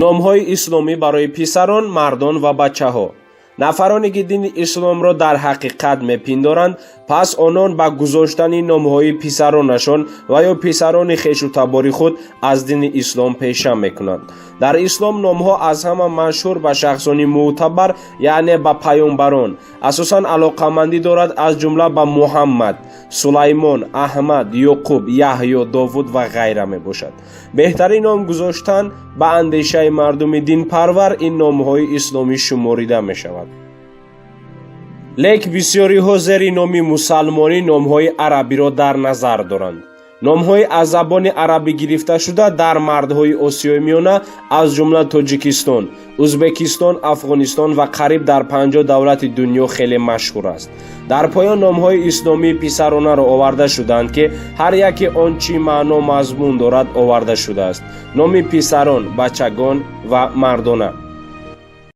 Номҳои исломӣ барои писарон, мардон ва бачаҳо. Нафароне, ки дини исломро дар ҳақиқат мепиндоранд, пас онон ба гузоштани номҳои писаронашон ва ё писарони хешу табори худ аз дини ислом пеша мекунанд. Дар ислом номҳо аз ҳама машҳур ба шахсони мӯътабар, яъне ба паёмбарон, асосан алоқамандӣ дорад, аз ҷумла ба Муҳаммад, Сулаймон, Аҳмад, Ёқуб, Яҳё, Довуд ва ғайра мебошад. Беҳтарин ном гузоштан ба андешаи мардуми динпарвар ин номҳои исломӣ шуморида мешавад. Лек бисёриҳо зери номи мусалмонӣ номҳои арабиро дар назар доранд. Номҳои аз забони арабӣ гирифташуда дар мардҳои Осиёи Миёна, аз ҷумла Тоҷикистон, Ӯзбекистон, Афғонистон ва қариб дар 50 давлати дунё хеле машҳур аст. Дар поён номҳои исломии писаронаро оварда шудаанд, ки ҳар яке он чӣ маъно мазмун дорад оварда шудааст. Номи писарон, бачагон ва мардона.